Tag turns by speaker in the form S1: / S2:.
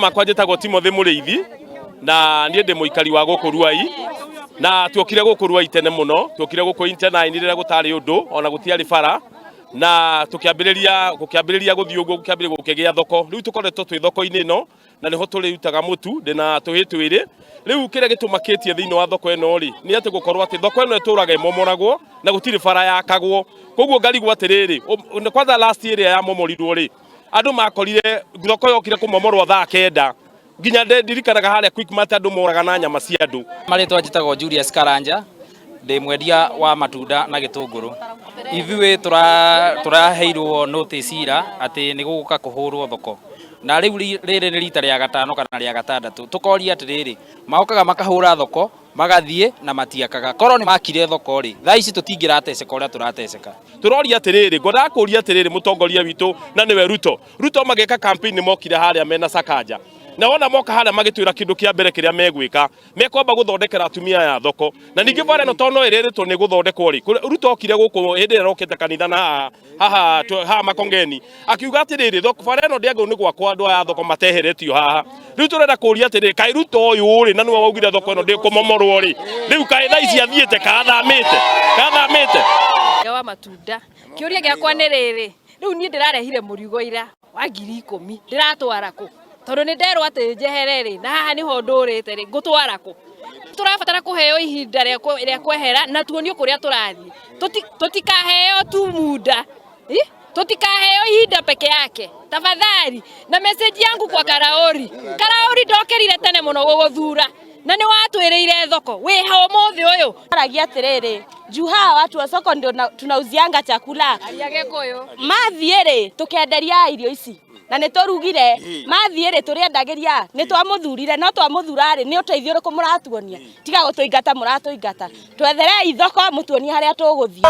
S1: Makwa njĩtagwo Timothy Mũrĩithi na niĩ ndĩ mũikari wa gũkũ Ruai, na tuokire gũkũ Ruai tene mũno. Tuokire gũkũ Inter 9 rĩrĩa gũtarĩ ũndũ ona gũtiarĩ bara, na tũkĩambĩrĩria gũkĩambĩrĩria gũthiĩ ũguo, gũkĩambĩrĩria gũkĩgĩa thoko. Rĩu tũkoretwo twĩ thoko-inĩ ĩno na nĩho tũrĩrutaga mũtu. Ndĩna tũhĩ twĩrĩ. Rĩu kĩrĩa gĩtũmakĩtie thĩinĩ wa thoko ĩno rĩ, nĩ atĩ gũkorwo atĩ thoko ĩno ĩtũraga ĩmomoragwo na gũtirĩ bara yakagwo. Koguo ngarigwo atĩrĩrĩ, kwanza last ĩrĩa yamomorirwo rĩ, andũ makorire thoko yokire kũmomorwo thaa 9. Nginya ndirikanaga harĩa Quickmart andũ moraga na nyama cia andũ.
S2: Marĩtwa njĩtagwo Julius Karanja, ndĩ mwendia wa matunda na gĩtũngũrũ. Ithuĩ tũraheirwo notice ira atĩ nĩ gũgũka kũhũrwo thoko, na rĩu rĩrĩ nĩ rita rĩa gatano kana rĩa gatandatũ. Tũkoria atĩrĩrĩ, maũkaga makahũra thoko magathiĩ na matiakaga. Korwo nĩ makire thoko rĩ, thaa ici tũtingĩrateceka ũrĩa tũrateceka.
S1: Tũroria atĩrĩrĩ, ngwendaga kũria atĩrĩrĩ mũtongoria witũ na nĩwe Ruto. Ruto magĩka campaign nĩ mokire harĩa mena Sakaja, na wona moka harĩa magĩtwĩra kĩndũ kĩa mbere kĩrĩa megwĩka, mekwamba gũthondekera atumia aya thoko. Na ningĩ bara ĩno tondũ no ĩrĩrĩtwo nĩ gũthondekwo rĩ, Ruto okire gũkũ hĩndĩ ĩrĩa arokĩte kanitha na haha haha haha Makongeni, akiuga atĩrĩrĩ, thoko bara ĩno ndĩagĩrĩirwo nĩ gwakwo andũ aya a thoko mateheretio haha. Rĩu tũrenda kũria atĩrĩrĩ, kaĩ Ruto ũyũ rĩ, na nĩwe waugire thoko ĩno ndĩkũmomorwo rĩ, rĩu kaĩ thaa ici athiĩte kathamĩte kathamĩte?
S3: Wa matunda, kĩũria gĩakwa nĩ rĩrĩ, rĩu niĩ ndĩrarehire mũrigo ira wa 10,000, ndĩratwara kũ? Tondũ nĩ nderwo atĩ njehere rĩ, na haha nĩho ndũrĩte rĩ, ngũtwara kũ? Tũrabatara kũheo ihinda rĩa kwehera na tuonio kũrĩa tũrathiĩ. Tũtikaheo tu muda. Ih, tũtikaheo ihinda peke yake tafadhali. Na message yangu kwa Karauri, Karauri, ndokĩrire tene mũno gũgũthura na nĩ watwĩrĩire thoko wĩha ũmũthĩ ũyũ.
S4: Aragia atiriri, juu hawa watu wa soko ndio tunauzianga chakula.
S3: Aria Gĩkũyũ.
S4: Mathiĩ rĩ, tũkenderia irio ici na nĩ tũrugire. Mathiĩ rĩ, tũrĩendagĩria? Nĩ twamũthurire, no twamũthura rĩ, nĩ ũteithio ũrĩkũ mũratuonia tiga gũtũingata? Mũratũingata, twetherei thoko, mũtuonie harĩa tũgũthiĩ.